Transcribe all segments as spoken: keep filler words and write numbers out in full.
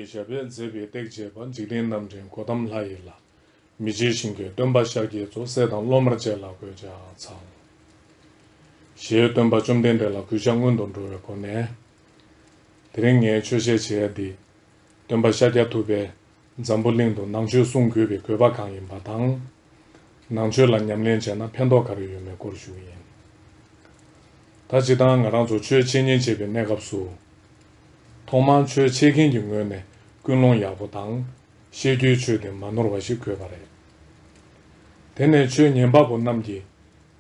ཞབས་པད་མཛེས་པའི་སྟེགས་བྱེད་པ། འཇིག་རྟེན་རྣམ་འདྲེན་གོ་ཏམ་ལྷ་ཡི་ལྷ། མི་མཇེད་ཞིང་གི་སྟོན་པ་ཤཱཀྱའི་གཙོ། སྲས་དང་སློབ་མར་བཅས་ལ་གུས་ཕྱག་འཚལ། ཞེས་སྟོན་པ་བཅོམ་ལྡན་འདས་ལ་གུས་ཕྱག་སྔོན་དུ་འགྲོ་བའི་སྒོ་ནས། དེ་རིང་ངས་ཆོས་བཤད་བྱེད་ཡ་འདི། སྟོན་པ་ཤཱཀྱ་ཐུབ་པས་འཛམ་བུ་གླིང་དུ་ནང་ཆོས་གསུང་དགོས་པའི་དགོས་པ་གང་ཡིན་པ་དང་། ནང་ཆོས་ལ་ཉམས་ལེན་བྱས་ན་ཕན་ཐོགས་ག་རེ་ཡོད་མེད་སྐོར་ཞུ་གི་ཡིན། ད་སྤྱིར་བཏང་ང་རང་ཚོ་ཆོས་འཆད་ཉན་བྱེད་པའི་གནས་སྐབས་སུ། ཐོག་མར་ཆོས་འཆད་མཁན་གྱི་ངོས་ནས་ཀུན་སློང་ཡག་པོ་དང་། བཤད་རྒྱུའི་ཆོས་དེ་མ་ནོར་བ་ཞིག་དགོས་པ་རེད། དེ་ནས་ཆོས་ཉན་པ་པོ་རྣམས་ཀྱིས་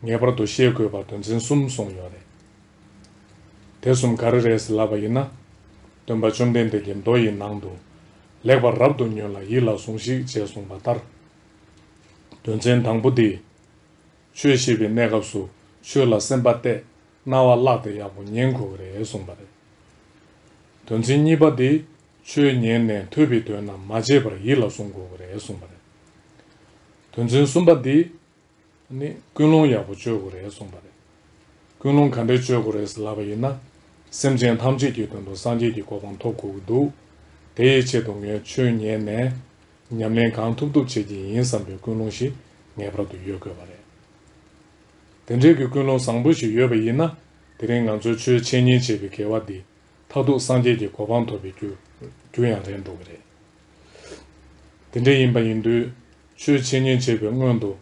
ངེས་པར་དུ་ཤེས་དགོས་པ་དོན་ཚན་གསུམ་གསུངས་ཡོད་རེད། དེ་གསུམ་ག་རེ་རེད་ཟེར་ལབ་པ་ཡིན་ན། སྟོན་པ་བཅོམ་ལྡན་འདས་ཀྱིས་མདོ་ཡི་ནང་དུ། ལེགས་པར་རབ་ཏུ་ཉོན་ལ་ཡིད་ལ་ཟུངས་ཤིག་ཅེས་གསུངས་པ་ལྟར། དོན་ཚན་དང་པོ་འདི། ཆོས་བཤད་པའི་གནས་སྐབས་སུ་ཆོས་ལ་སེམས་པ་གཏད། རྣ་བ་བླགས་ཏེ་ཡག་པོ་ཉན་དགོས་ཀྱི་རེད་གསུངས་པ་རེད། དོན་ཚན་གཉིས་པ་འདི། ཆོས་ཉན་ནས་ཐོས་པའི་དོན་རྣམས་མ་བརྗེད་པར་ཡིད་ལ་བཟུང་དགོས་ཀྱི་རེད་གསུངས་པ་རེད། དོན་ཚན་གསུམ་པ་འདི། ནི་ཀུན་སློང་ཡག་པོ་བཅོས་དགོས་རེད་གསུངས་པ་རེད། ཀུན་སློང་ག་འདྲས་བཅོས་དགོས་རེད་ཟེར་ལབ་པ་ཡིན་ན། སེམས་ཅན་ཐམས་ཅད་ཀྱི་དོན་དུ་སངས་རྒྱས་ཀྱི་གོ་འཕང་ཐོབ་དགོས་ཀྱི་འདུག་དེ་ཡི་ཆེད་དུ་ངས་ཆོས་ཉན་ནས། ཉམས་ལེན་གང་ཐུབ་ཐུབ་བྱེད་ཀྱི་ཡིན་བསམ་པའི་ཀུན་སློང་ཞིག་ངེས་པར་དུ་ཡོད་དགོས་པ་རེད། དེ་འདྲའི་གི་ཀུན་སློང་བཟང་པོ་ཞིག་ཡོད་པ་ཡིན་ན། དེ་རིང་ང་ཚོའི་ཆོས་འཆད་ཉན་བྱེད་པའི་དགེ་བ་འདི། མཐར་ཐུག་སངས་རྒྱས་ཀྱི་གོ་འཕང་ཐོབ་པའི་རྒྱུ། རྒྱུ་ཡང་རེད་འགྲོ་གི་རེད། དེ་འདྲ་ཡིན་པ་ཡིན་དུས། ཆོས་འཆད་ཉན་བྱེད་པའི་སྔོན་དུ།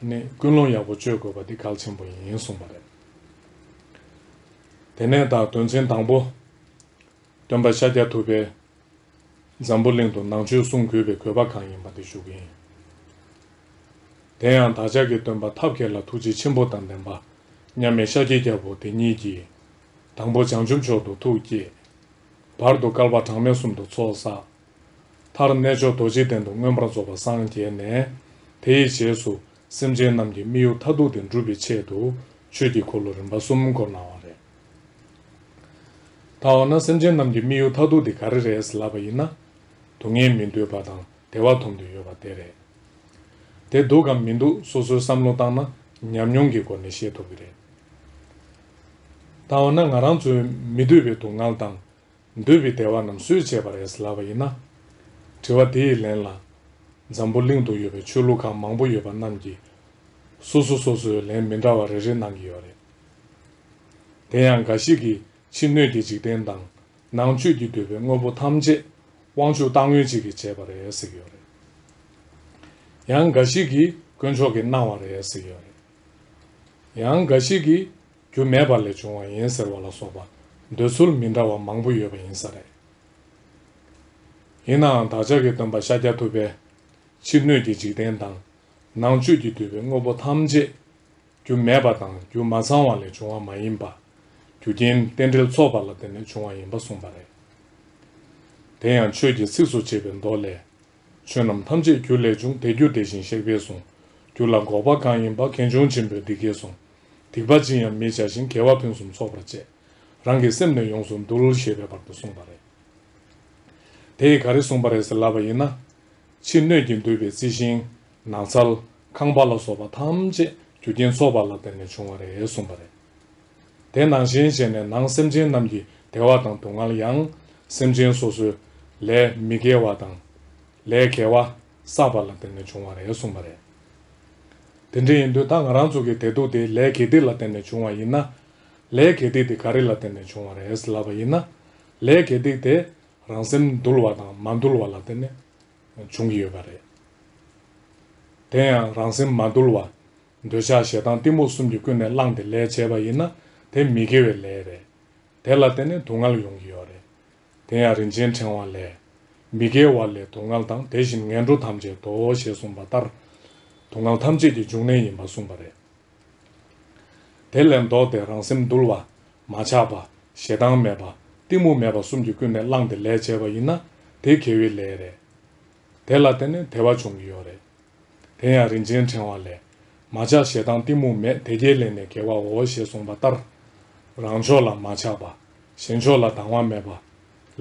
ནི་ཀུན་སློང་ཡག་པོ་བཅོས་དགོས་པ་འདི་གལ་ཆེན་པོ་ཡིན་གསུངས་པ་རེད། དེ་ནས་ད་དོན་ཚན་དང་པོ། སྟོན་པ་ཤཱཀྱ་ཐུབ་པས། འཛམ་བུ་གླིང་དུ་ནང་ཆོས་གསུང་དགོས་པའི་དགོས་པ་གང་ཡིན་པ་དེ་ཞུ་གི་ཡིན། དེ་ཡང་བདག་ཅག་གི་སྟོན་པ་ཐབས་མཁས་ལ་ཐུགས་རྗེ་ཆེན་པོ་དང་ལྡན་པ། མཉམ་མེད་ཤཱཀྱའི་རྒྱལ་པོ་དེ་ཉིད་ཀྱིས། དང་པོ་བྱང་ཆུབ་མཆོག་ཏུ་ཐུགས་བསྐྱེད། བར་དུ་བསྐལ་པ་གྲངས་མེད་གསུམ་དུ་ཚོགས་བསགས། མཐར་རྣལ་འབྱོར་རྡོ་རྗེ་གདན་དུ་མངོན་པར་རྫོགས་པར་སངས་རྒྱས་ནས། དེའི་རྗེས་སུ་སེམས་ཅན་རྣམས་ཀྱི་དམིགས་ཡུལ་མཐར་ཐུག་དེ་འགྲུབ་པའི་ཆེད་དུ་ཆོས་ཀྱི་འཁོར་ལོ་རིམ་པ་གསུམ་བསྐོར་གནང་བ་རེད། ད་འོ་ན་སེམས་ཅན་རྣམས་ཀྱི་དམིགས་ཡུལ་མཐར་ཐུག་དེ་ག་རེ་རེད་ལབ་པ་ཡིན་ན། སྡུག་བསྔལ་མི་འདོད་པ་དང་བདེ་བ་འདོད་དུ་ཡོད་པ་དེ་རེད། དེ་འདུག་གམ་མི་འདུག་སོ་སོའི་བསམ་བློ་བཏང་ན་ཉམས་མྱོང་གི་སྒོ་ནས་ཤེས་ཐུབ་ཀྱི་རེད། ད་འོ་ན་ང་རང་ཚོའི་མི་འདོད་པའི་སྡུག་བསྔལ་དང་། འདོད་པའི་བདེ་བ་རྣམས་སུས་བྱས་པ་རེད་ལབ་པ་ཡིན་ན། དྲི་བ་དེ་ཡི་ལན་ལ། འཛམ་བུ་གླིང་དུ་ཡོད་པའི་ཆོས་ལུགས་ཁག་མང་པོ་ཡོད་པ་རྣམས་ཀྱིས། སོ་སོ་སོ་སོའི་ལན་མི་འདྲ་བ་རེ་རེ་གནང་གི་ཡོད་རེད། དེ་ཡང་འགའ་ཞིག་གིས་ཕྱི་སྣོད་ཀྱི་འཇིག་རྟེན་དང་། ནང་བཅུད་ཀྱིས་བསྡུས་པའི་དངོས་པོ་ཐམས་ཅད་དབང་ཕྱུག་རྟག་དངོས་གཅིག་གིས་བྱས་པ་རེད་ཟེར་གྱི་ཡོད་རེད། ཡང་འགའ་ཞིག་གིས་དཀོན་མཆོག་གིས་གནང་བ་རེད་ཟེར་གྱི་ཡོད་རེད། ཡང་འགའ་ཞིག་གིས་རྒྱུ་མེད་པ་ལས་བྱུང་བ་ཡིན་ཟེར་བ་ལ་སོགས་པ་འདོད་ཚུལ་མི་འདྲ་བ་མང་པོ་ཡོད་པ་ཡིན་ས་རེད། ཡིན་ནའང་བདག་ཅག་གི་སྟོན་པ་ཤཱཀྱ་ཐུབ་པས། ཕྱི་སྣོད་ཀྱི་འཇིག་རྟེན་དང་། ནང་བཅུད་ཀྱིས་བསྡུས་པའི་དངོས་པོ་ཐམས་ཅད། རྒྱུ་མེད་པ་དང་རྒྱུ་མ་ཚང་བ་ལས་བྱུང་བ་མ་ཡིན་པ། རྒྱུ་རྐྱེན་རྟེན་འབྲེལ་ཚོགས་པ་ལ་བརྟེན་ནས་བྱུང་བ་ཡིན་པ་གསུངས་པ་རེད། དེ་ཡང་ཆོས་ཀྱི་ཚིགས་སུ་བཅད་པའི་མདོ་ལས། ཆོས་རྣམས་ཐམས་ཅད་རྒྱུ་ལས་བྱུང་། དེ་རྒྱུ་དེ་བཞིན་གཤེགས་པས་གསུངས། རྒྱུ་ལ་འགོག་པ་གང་ཡིན་པ། མཁས་འབྱུང་ཆེན་པོས་འདི་སྐད་གསུངས། སྡིག་པ་ཅི་ཡང་མི་བྱ་ཞིང་། དགེ་བ་ཕུན་སུམ་ཚོགས་པར་སྤྱད། རང་གི་སེམས་ནི་ཡོངས་སུ་འདུལ། ཞེས་པའི་བར་དུ་གསུངས་པ་རེད། དེ་ཡིས་ག་རེ་གསུངས་པ་རེད་ཟེར་ལབ་པ་ཡིན་ན། ཕྱི་སྣོད་ཀྱིས་བསྡུས་པའི་རྩི་ཤིང་། ནགས་ཚལ། ཁང་པ་ལ་སོགས་པ་ཐམས་ཅད་རྒྱུ་རྐྱེན་ཚོགས་པ་ལ་བརྟེན་ནས་བྱུང་བ་རེད་གསུངས་པ་རེད། དེ་ནང་བཞིན་བྱས་ནས་ནང་སེམས་ཅན་རྣམས་ཀྱི་བདེ་བ་དང་སྡུག་བསྔལ་ཡང་། སེམས་ཅན་སོ་སོའི་ལས་མི་དགེ་བ་དང་། ལས་དགེ་བ་བསགས་པ་ལ་བརྟེན་ནས་བྱུང་བ་རེད་གསུངས་པ་རེད། དེ་འདྲ་ཡིན་དུས་ད་ང་རང་ཚོ་གི་བདེ་སྡུག་དེ་ལས་དགེ་སྡིག་ལ་བརྟེན་ནས་བྱུང་བ་ཡིན་ན། ལས་དགེ་སྡིག་དེ་ག་རེ་ལ་བརྟེན་ནས་བྱུང་བ་རེད་ལབ་པ་ཡིན་ན། ལས་དགེ་སྡིག་དེ་རང་སེམས་འདུལ་བ་དང་མ་འདུལ་བ་ལ་བརྟེན་ནས་བྱུང་གི་ཡོད་པ་རེད། དེ་ཡང་རང་སེམས་མ་འདུལ་བ། འདོད་ཆགས་ཞེ་སྡང་གཏི་མུག་གསུམ་གྱི་ཀུན་ནས་བསླངས་ཏེ་ལས་བྱས་པ་ཡིན་ན་དེ་མི་དགེ་བའི་ལས་རེད། དེ་ལ་བརྟེན་ནས་སྡུག་བསྔལ་ཡོང་གི་ཡོད་རེད། དེ་ཡང་རིན་ཆེན་ཕྲེང་བ་ལས། མི་དགེ་བ་ལས་སྡུག་བསྔལ་དང་། དེ་བཞིན་ངན་འགྲོ་ཐམས་ཅད་དོ། ཞེས་གསུངས་པ་ལྟར། སྡུག་བསྔལ་ཐམས་ཅད་ཀྱི་འབྱུང་གནས་ཡིན་པ་གསུངས་པ་རེད། དེ་ལས་ལྡོག་སྟེ་རང་སེམས་འདུལ་བ། མ་ཆགས་པ། ཞེ་སྡང་མེད་པ། གཏི་མུག་མེད་པ་གསུམ་གྱི་ཀུན་ནས་བསླངས་ཏེ་ལས་བྱས་པ་ཡིན་ན་དེ་དགེ་བའི་ལས་རེད། དེ་ལ་བརྟེན་ནས་བདེ་བ་འབྱུང་གི་ཡོད་རེད། དེ་ཡང་རིན་ཆེན་ཕྲེང་བ་ལས། མ་ཆགས་ཞེ་སྡང་གཏི་མུག་མེད། དེ་སྐྱེས་ལས་ནི་དགེ་བའོ། ཞེས་གསུངས་པ་ལྟར། རང་ཕྱོགས་ལ་མ་ཆགས་པ། གཞན་ཕྱོགས་ལ་སྡང་བ་མེད་པ།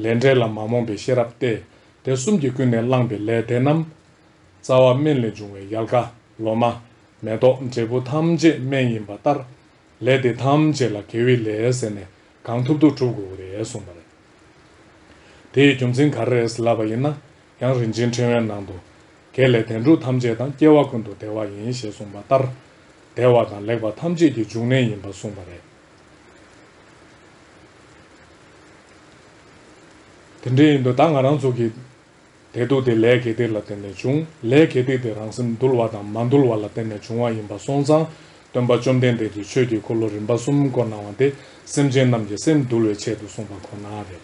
ལས་འབྲས་ལ་མ་རྨོངས་པའི་ཤེས་རབ་སྟེ། དེ་གསུམ་གྱི་ཀུན་ནས་བསླངས་པའི་ལས་དེ་རྣམས། རྩ་བ་སྨན་ལས་བྱུང་བའི་ཡལ་ག། ལོ་མ། མེ་ཏོག། འབྲས་བུ་ཐམས་ཅད་སྨན་ཡིན་པ་ལྟར། ལས་དེ་ཐམས་ཅད་ལ་དགེ་བའི་ལས་ཟེར་ནས་གང་ཐུབ་ཐུབ་སྒྲུབ་དགོས་ཀྱི་རེད་གསུངས་པ་རེད། དེའི་རྒྱུ་མཚན་ག་རེ་རེད་ལབ་པ་ཡིན་ན། ཡང་རིན་ཆེན་ཕྲེང་བའི་ནང་དུ། དགེ་ལས་དོན་དྲུག་ཐམས་ཅད་དང་། སྐྱེ་བ་ཀུན་ཏུ་བདེ་བ་ཡིན། ཞེས་གསུངས་པ་ལྟར། བདེ་བ་དང་ལེགས་པ་ཐམས་ཅད་ཀྱི་འབྱུང་གནས་ཡིན་པ་གསུངས་པ་རེད། དེ་འདྲ་ཡིན་དུས་ད་ང་རང་ཚོ་གི་བདེ་སྡུག་དེ་ལས་དགེ་སྡིག་ལ་བརྟེན་ནས་བྱུང་། ལས་དགེ་སྡིག་དེ་རང་སེམས་འདུལ་བ་དང་མ་འདུལ་བ་ལ་བརྟེན་ནས་བྱུང་བ་ཡིན་པ་སོང་ཙང་། སྟོན་པ་བཅོམ་ལྡན་འདས་ཀྱིས་ཆོས་ཀྱི་འཁོར་ལོ་རིམ་པ་གསུམ་བསྐོར་གནང་བ་དེ་སེམས་ཅན་རྣམས་ཀྱི་སེམས་འདུལ་བའི་ཆེད་དུ་གསུངས་པ་ཁོ་ན་རེད།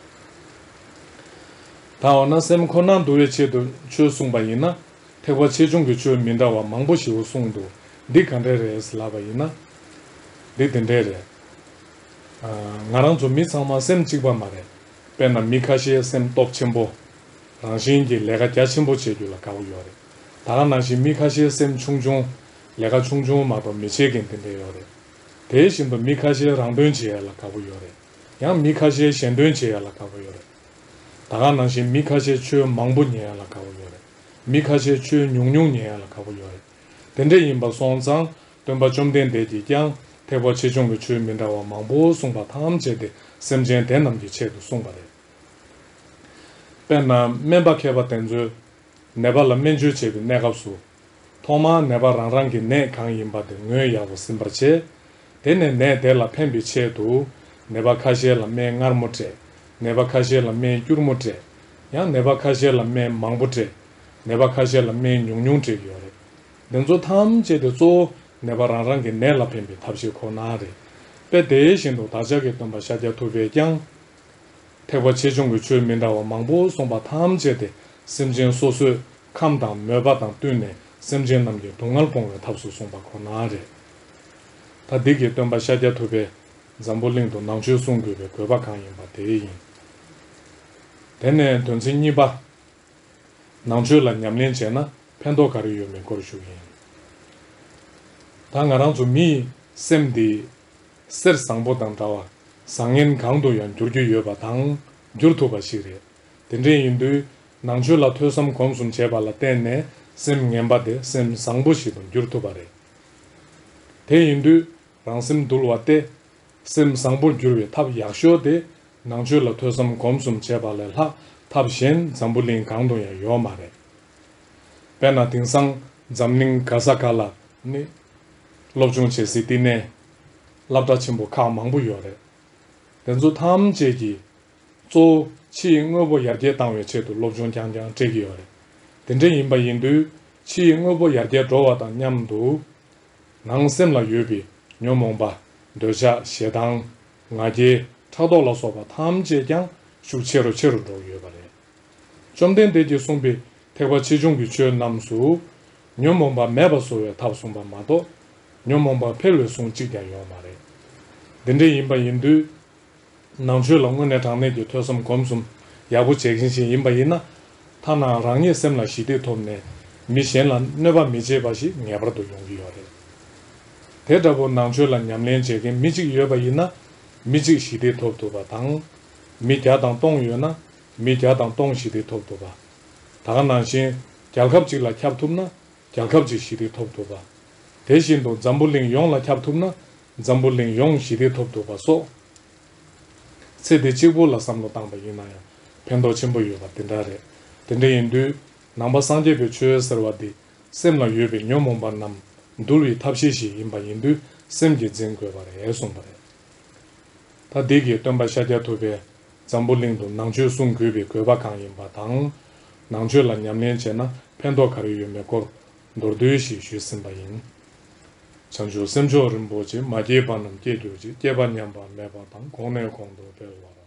ད་འོ་ན་སེམས་ཁོ་ན་འདུལ་བའི་ཆེད་དུ་ཆོས་གསུངས་པ་ཡིན་ན། ཐེག་པ་ཆེ་ཆུང་གི་ཆོས་མི་འདྲ་བ་མང་པོ་ཞིག་གསུངས་འདུག་འདི་ག་འདྲ་རེད་ལབ་པ་ཡིན་ན། འདི་འདི་འདྲ་རེད། ང་རང་ཚོ་མི་ཚང་མ་སེམས་གཅིག་པ་མ་རེད། དཔེར་ན་མི་ཁ་ཤས་སེམས་སྟོབས་ཆེན་པོ། རང་བཞིན་གྱིས་ལས་ཀ་རྒྱ་ཆེན་པོ་བྱེད་རྒྱུ་ལ་དགའ་པོ་ཡོད་རེད། ད་ག་ནང་བཞིན་མི་ཁ་ཤས་སེམས་ཆུང་ཆུང་། ལས་ཀ་ཆུང་ཆུང་མ་གཏོགས་མི་བྱེད་མཁན་དེ་འདྲ་ཡོད་རེད། དེ་བཞིན་དུ་མི་ཁ་ཤས་རང་དོན་བྱེད་ཡ་ལ་དགའ་པོ་ཡོད་རེད། ཡང་མི་ཁ་ཤས་གཞན་དོན་བྱེད་ཡ་ལ་དགའ་པོ་ཡོད་རེད། ད་ག་ནང་བཞིན་མི་ཁ་ཤས་ཆོས་མང་པོ་ཉན་ཡ་ལ་དགའ་པོ་ཡོད་རེད། མི་ཁ་ཤས་ཆོས་ཉུང་ཉུང་ཉན་ཡ་ལ་དགའ་པོ་ཡོད་རེད། དེ་འདྲ་ཡིན་པ་སོང་ཙང་། སྟོན་པ་བཅོམ་ལྡན་འདས་ཀྱིས་ཀྱང་ཐེག་པ་ཆེ་ཆུང་གི་ཆོས་མི་འདྲ་བ་མང་པོ་གསུངས་པ་ཐམས་ཅད་དེ་སེམས་ཅན་དེ་རྣམས་ཀྱི་ཆེད་དུ་གསུངས་པ་རེད། དཔེར་ན་སྨན་པ་མཁས་པ་དེ་ཚོས་ནད་པ་ལ་སྨན་བཅོས་བྱེད་པའི་གནས་སྐབས་སུ། ཐོག་མར་ནད་པ་རང་རང་གི་ནད་གང་ཡིན་པ་དེ་ངོས་ཡག་པོ་ཟིན་པར་བྱས། དེ་ནས་ནད་དེ་ལ་ཕན་པའི་ཆེད་དུ། ནད་པ་ཁ་ཤས་ལ་སྨན་མངར་མོ་སྤྲད། ནད་པ་ཁ་ཤས་ལ་སྨན་སྐྱུར་མོ་སྤྲད། ཡང་ནད་པ་ཁ་ཤས་ལ་སྨན་མང་པོ་སྤྲད། ནད་པ་ཁ་ཤས་ལ་སྨན་ཉུང་ཉུང་སྤྲད་ཀྱི་ཡོད་རེད། འདི་ཚོ་ཐམས་ཅད་དེ་གཙོ་བོ་ནད་པ་རང་རང་གི་ནད་ལ་ཕན་པའི་ཐབས་ཤེས་ཁོ་ན་རེད། དཔེ་དེ་བཞིན་དུ་བདག་ཅག་གི་སྟོན་པ་ཤཱཀྱ་ཐུབ་པས་ཀྱང་། ཐེག་པ་ཆེ་ཆུང་གི་ཆོས་མི་འདྲ་བ་མང་པོ་གསུངས་པ་ཐམས་ཅད་དེ་སེམས་ཅན་སོ་སོའི་ཁམས་དང་མོས་པ་དང་བསྟུན་ནས་སེམས་ཅན་རྣམས་ཀྱི་སྡུག་བསྔལ་སྤོང་བའི་ཐབས་སུ་གསུངས་པ་ཁོ་ན་རེད། ད་འདི་གི་སྟོན་པ་ཤཱཀྱ་ཐུབ་པས་འཛམ་བུ་གླིང་དུ་ནང་ཆོས་གསུང་དགོས་པའི་དགོས་པ་གང་ཡིན་པ་དེ་ཡིན། དེ་ནས་དོན་ཚན་གཉིས་པ། ནང་ཆོས་ལ་ཉམས་ལེན་བྱས་ན་ཕན་ཐོགས་ག་རེ་ཡོད་མེད་སྐོར་ཞུ་གི་ཡིན། ད་ང་རང་ཚོ་མིའི་སེམས་འདི་གསེར་བཟང་པོ་དང་འདྲ་བ། བཟང་ངན་གང་དུ་ཡང་འགྱུར་རྒྱུ་ཡོད་པ་དང་འགྱུར་ཐུབ་པ་ཞིག་རེད། དེ་འདྲ་ཡིན་དུས་ནང་ཆོས་ལ་ཐོས་བསམ་སྒོམ་གསུམ་བྱས་པ་ལ་བརྟེན་ནས་སེམས་ངན་པ་དེ་སེམས་བཟང་པོ་ཞིག་ཏུ་འགྱུར་ཐུབ་པ་རེད། དེ་ཡིན་དུས། རང་སེམས་འདུལ་བ་སྟེ། སེམས་བཟང་པོར་འགྱུར་བའི་ཐབས་ཡག་ཤོས་དེ། ནང་ཆོས་ལ་ཐོས་བསམ་སྒོམ་གསུམ་བྱས་པ་ལས་ལྷག་ཐབས་གཞན་འཛམ་བུ་གླིང་གང་དུ་ཡང་ཡོད་མ་རེད། དཔེར་ན་དེང་སང་འཛམ་གླིང་ག་ས་ག་ལ་ནི། སློབ་སྦྱོང་བྱེད་སའི་བསྟི་གནས། སློབ་གྲྭ་ཆེན་པོ་ཁག་མང་པོ་ཡོད་རེད། དེ་ཚོ་ཐམས་ཅད་ཀྱིས། གཙོ་བོ་ཕྱི་ཡི་དངོས་པོ་ཡར་རྒྱས་བཏང་བའི་ཆེད་དུ་སློབ་སྦྱོང་རྐྱང་རྐྱང་སྤྲད་ཀྱི་ཡོད་རེད། དེ་འདྲ་ཡིན་པ་ཡིན་དུས་ཕྱི་ཡི་དངོས་པོ་ཡར་རྒྱས་འགྲོ་བ་དང་མཉམ་དུ། ནང་སེམས་ལ་ཡོད་པའི་ཉོན་མོངས་པ། འདོད་ཆགས་ཞེ་སྡང་། ང་རྒྱལ་ཕྲག་དོག་ལ་སོགས་པ་ཐམས་ཅད་ཀྱང་ཤུགས་ཆེ་རུ་ཆེ་རུ་འགྲོ་གི་ཡོད་པ་རེད། བཅོམ་ལྡན་འདས་ཀྱིས་གསུངས་པའི་ཐེག་པ་ཆེ་ཆུང་གི་ཆོས་རྣམས་སུ། ཉོན་མོངས་པ་མེད་པར་བཟོ་བའི་ཐབས་གསུངས་པ་མ་གཏོགས། ཉོན་མོངས་པ་འཕེལ་བའི་གསུང་གཅིག་ཀྱང་ཡོད་མ་རེད། འདི་འདྲ་ཡིན་པ་ཡིན་དུས། ནང་ཆོས་ལ་དངོས་གནས་དྲང་གནས་ཀྱི་ཐོས་བསམ་སྒོམ་གསུམ་ཡག་པོ་བྱེད་མཁན་ཞིག་ཡིན་པ་ཡིན་ན། ཐ་ན་རང་ཉིད་སེམས་ལ་ཞི་བདེ་ཐོབ་ནས་མི་གཞན་ལ་གནོད་པ་མི་བྱེད་པ་ཞིག་ངེས་པར་དུ་ཡོང་གི་ཡོད་རེད། དེ་འདྲ་པོ་ནང་ཆོས་ལ་ཉམས་ལེན་བྱེད་མཁན་མི་གཅིག་ཡོད་པ་ཡིན་ན། མི་གཅིག་ཞི་བདེ་ཐོབ་ཐུབ་པ་དང་། མི་བརྒྱ་དང་སྟོང་ཡོད་ན། མི་བརྒྱ་དང་སྟོང་ཞི་བདེ་ཐོབ་ཐུབ་པ། ད་ག་ནང་བཞིན་རྒྱལ་ཁབ་གཅིག་ལ་ཁྱབ་ཐུབ་ན། རྒྱལ་ཁབ་ཅིག་ཞི་བདེ་ཐོབ་ཐུབ་པ། དེ་བཞིན་དུ་འཛམ་བུ་གླིང་ཡོངས་ལ་ཁྱབ་ཐུབ་ན་འཛམ་བུ་གླིང་ཡོངས་ཞི་བདེ་ཐོབ་ཐུབ་པ་སོགས། ཚེ་འདི་གཅིག་པུ་ལ་བསམ་བློ་བཏང་པ་ཡིན་ན་ཡང་ཕན་ཐོགས་ཆེན་པོ་ཡོད་པ་དེ་འདྲ་རེད། དེ་འདྲ་ཡིན་དུས་ནང་པ་སངས་རྒྱས་པའི་ཆོས་ཟེར་བ་འདི་སེམས་ལ་ཡོད་པའི་ཉོན་མོངས་པ་རྣམས་འདུལ་བའི་ཐབས་ཤེས་ཤིག་ཡིན་པ་ཡིན་དུས་སེམས་ཀྱིས་འཛིན་དགོས་པ་རེད་གསུངས་པ་རེད། ད་འདི་གི་སྟོན་པ་ཤཱཀྱ་ཐུབ་པས་འཛམ་བུ་གླིང་དུ་ནང་ཆོས་གསུང་དགོས་པའི་དགོས་པ་གང་ཡིན་པ་དང་། ནང་ཆོས་ལ་ཉམས་ལེན་བྱས་ན་ཕན་ཐོགས་ག་རེ་ཡོད་མེད་སྐོར་མདོར་བསྡུས་ཤིག་ཞུས་ཟིན་པ་ཡིན། བྱང་ཆུབ་སེམས་མཆོག་རིན་པོ་ཆེ། མ་སྐྱེས་པ་རྣམས་སྐྱེ་གྱུར་ཅིག་སྐྱེས་པ་ཉམས་པ་མེད་པ་དང་། གོང་ནས་གོང་དུ་འཕེལ་བར།